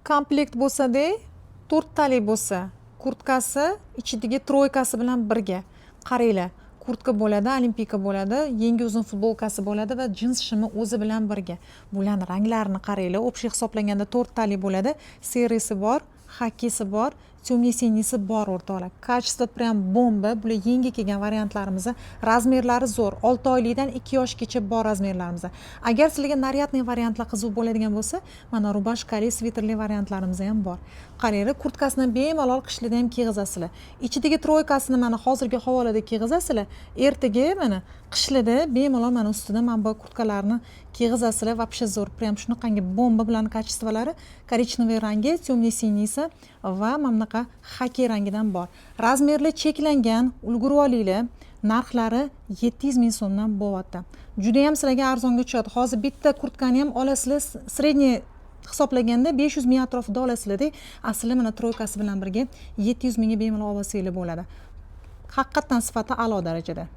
Komplekt bo'lsa-da, to'rttalik bo'lsa, kurtkasi ichidagi тройка si bilan birga. Qaranglar, kurtka bo'ladi, олимпийка bo'ladi, yengi uzun futbolkasi bo'ladi va jins shimi o'zi bilan birga. Bularni ranglarini qaranglar. Общий hisoblaganda to'rttalik bo'ladi. Серый si bor, xakisi bor, темный синий si bor, o'rtoqlar. Качество прям bomba. Bular yangi kelgan variantlarimiz. Размер lari zo'r, 6 oylikdan 2 yoshgacha bor размер larimiz. Agar sizlarga нарядный variantlar qiziq bo'ladigan bo'lsa, mana рубашка li, sviterli variantlarimiz ham bor. Qaranglar, kurtkasini bemalol qishlarda ham kiyg'izasizlar. Ichidagi тройка sini mana hozirgi havolarda kiyg'izasizlar, ertaga mana qishlarda bemalol mana ustida mana bu kurtkalarni kiyg'izasizlar. Вообще zo'r, прям shunaqangi bomba bilan. Качество lari, коричневый rangi, темный синий si va mana bunaqa xaki rangidan bor. Размер lar cheklangan, ulgurib olinglar. Narxlari 700 000 so'mdan bo'lyapti. Judayam sizlarga arzonga tushadi. Hozir bitta kurtkani ham olasizlar, средний hisoblaganda 500 000 atrofida olasizlarda. Aslida mana тройка si bilan birga 700 000ga bemalol olsanglar bo'ladi. Haqiqatdan sifati a'lo darajada.